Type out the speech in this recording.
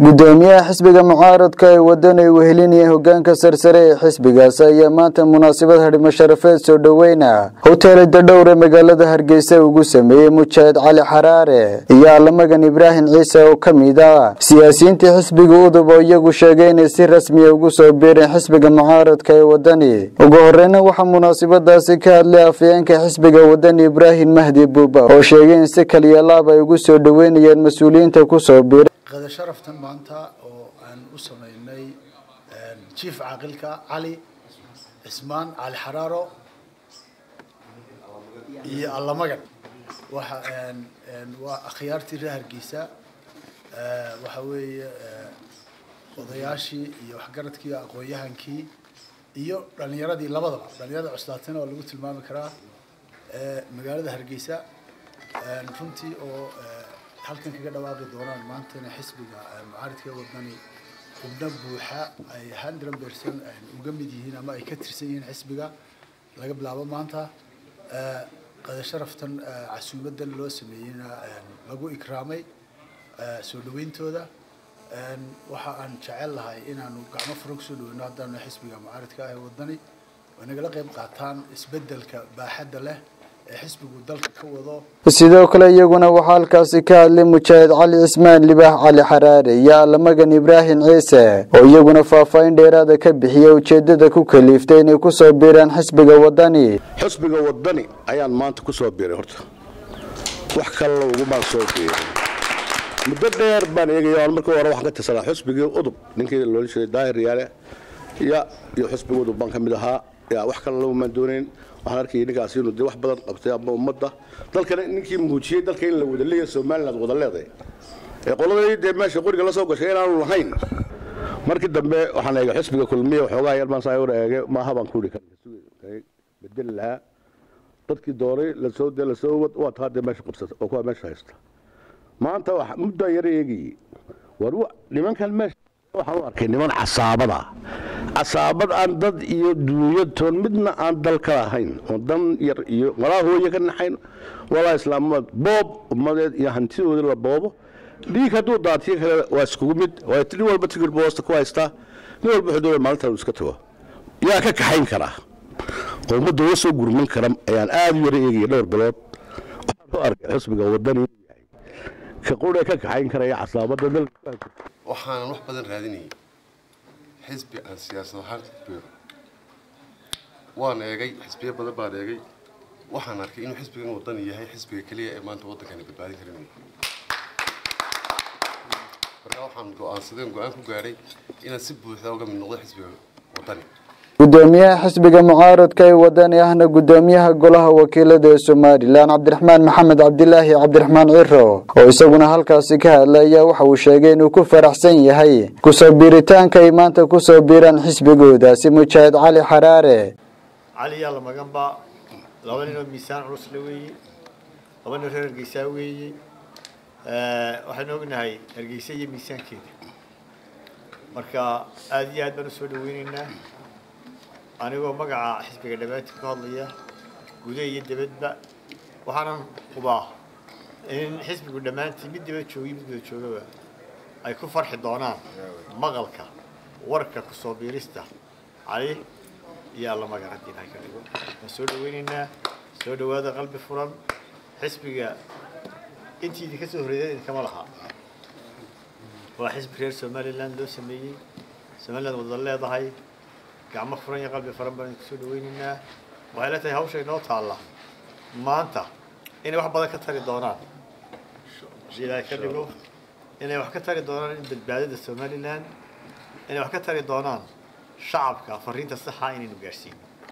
Gudoomiyaha xisbiga mucaaradka ee Wadani wehelinaya hogaanka sarsare ee xisbigaas ayaa maanta munaasabad hadhimo sharafeed soo dhoweyna hoteelada dhowr ee magaalada Hargeysa ugu sameeyey Mujaahid Cali Xaraare iyo Allamagan Ibraahim Ciise oo ka mid ah siyaasiyiintii xisbiga Udub oo iyagu sheegay inay si rasmiya ugu soo biireen xisbiga mucaaradka ee Wadani. Ugu horeyna waxaa munaasabadaasi ka hadlay afhayeenka xisbiga Wadani Ibraahim Mahdi Buuba oo sheegay in si kaliya laab ay ugu soo dhoweynayeen mas-uuliyiinta kusoo biiray. Qada sharaftan maanta oo aan u sameynay chief caaqilka Cali Cismaan Cali Xaraaro iyo Allamagan waxa waa akhyaartii reer Hargeysa, waxa weeye odayaashii iyo waxgaradkii, aqoon-yahankii iyo dhalinyaradii, labadaba dhalinyarada cuslaatana oo lagu tilmaami karaa magaalada Hargeysa runtii, oo halkan kaga dhawaaqi doonaan maanta inay xisbiga mucaaridka Wadani xubno buuxa ay 100% uga mid yihiin ama ay ka tirsan yihiin xisbiga laga bilaabo maanta. Qada sharaftan casuumadan loo sameeyeyna lagu ikraamay soo dhaweyntooda. Waxa aan jecel lahay inaanu gacmo furan kusoo dhaweyno haddaanu xisbiga mucaaridka ah ee Wadani oo nagala qayb qaataan isbeddelka baaxadda leh ee xisbigu dalka ka wado. Sidoo kale iyaguna waxaa halkaasi ka hadlay Mujaahid Cali Cismaan Libaax Cali Xaraare iyo Allamagan Ibraahim Ciise oo iyaguna faahfaahin dheeraada ka bixiyey ujeedada ku kaliiftay inay kusoo biiraan xisbiga Wadani. Xisbiga Wadani ayaan maanta ku soo biiray. Horta wax kalena ugumaan soo biiray, muddo dheer baan eegaya. Markii hore waxaan ka tirsanaa xisbigii Udub, ninkii loola jeeday Daahir Riyaale ya iyo xisbiga Udub baan ka mid ahaa. Ya wax kalena umaan doonayn. Waxaan arkayay ninkaasi inuu dee wax badan qabtay ama ummadda dalkana ninkii muujiyey dalka in la wada leeyahay, Somaliland wada leedahay, ee qoladii dee meesha qoriga la soo gashay inaanu lahayn. Markii dambe waxaan eegay xisbiga Kulmiye, waxoogaa yar baan saa ur eegay, maaha baan ku yidhi bedeli lahaa dadkii dooray lasoo dee lasoo wad waa taa dee meesha qabsata oo kuwa meesha haysta maanta. Wax muddaan yar eegayey, war nimankan meesha waxaan u arkay niman casaabada, casaabad aan dad iyo duunyo toon midna aan dal ka lahayn, oo dan yar iyo walaa hooye ka naxayn walaa islaamad, boob ummadeed iyo hantidoodii la boobo. Dhiig hadduu daatiyo kale waa iskugu mid, waa nin walba tigir buu hoosta ku haystaa, nin walba wuxuu doonaya maalintan uu iska tago. Yaa ka kaxayn karaa oo ummadda uga soo gurman kara ayaan aad u yara eegaya dhowr bilood. Waxaan u arkay xisbiga Wadani yahay ka qurhe ka kaxayn karaya casaabadda dalka. Waxaanan wax badan raadinayay xisbi aan siyaasad ahaan ku biiro. Waan eegay xisbiyo badan baan eegay, waxaan arkay inuu xisbigan Wadani yahay xisbiga keliya ee maanta waddankani badbaadin karin. Markaa waxaan go'aansadeen, go'aan ku gaadhay inaan si buuxda uga mid noqdo xisbiga Wadani. Gudoomiyaha xisbiga mucaaradka ee Wadani ahna gudoomiyaha golaha wakiilada ee Somalilan Cabdiraxmaan Maxamed Cabdilaahi Cabdiraxmaan Ciro oo isaguna halkaasi ka hadlay ayaa waxa uu sheegay inuu ku faraxsan yahay kusoo biiritaanka ay maanta kusoo biiraan xisbigoodaasi Mujaahid Cali Xaraare. Cali yaa la maganba, laba ninoo miisaan culus la weeye, laba nin reer Hargeysaa weeye. Waxaynu ognahay Hargeysa iyo miisaankeeda, marka aada iyo aad baan usoo dhaweyneynaa anigoo magaca xisbiga dhammaantii ku hadlaya gudaha iyo dibadba. Waxaanan hubaa in xisbigu dhammaantii mid dibad joogiyo mid guda joogaba ay ku farxi doonaan maqalka warka kusoo biirista Cali iyo Allamagan. Haddii Ilahay ka dhigo waan soo dhaweyneynaa. Soo dhawaada, qalbi furan. Xisbiga intii idinka soo horreeyay idinkama laha, waa xisbi reer Somaliland loo sameeyey, Somaliland wada leedahay. Gacmo furan iyo qalbi furan baan idinku soo dhaweyneynaa. Waxay la tahay hawsha inoo taalla maanta inay wax badan ka tari doonaan, haddii Ilaahay ka dhigo, inay wax ka tari doonaan in badbaadada Somaliland, inay wax ka tari doonaan shacabka fariinta saxa inaynu gaadhsiino.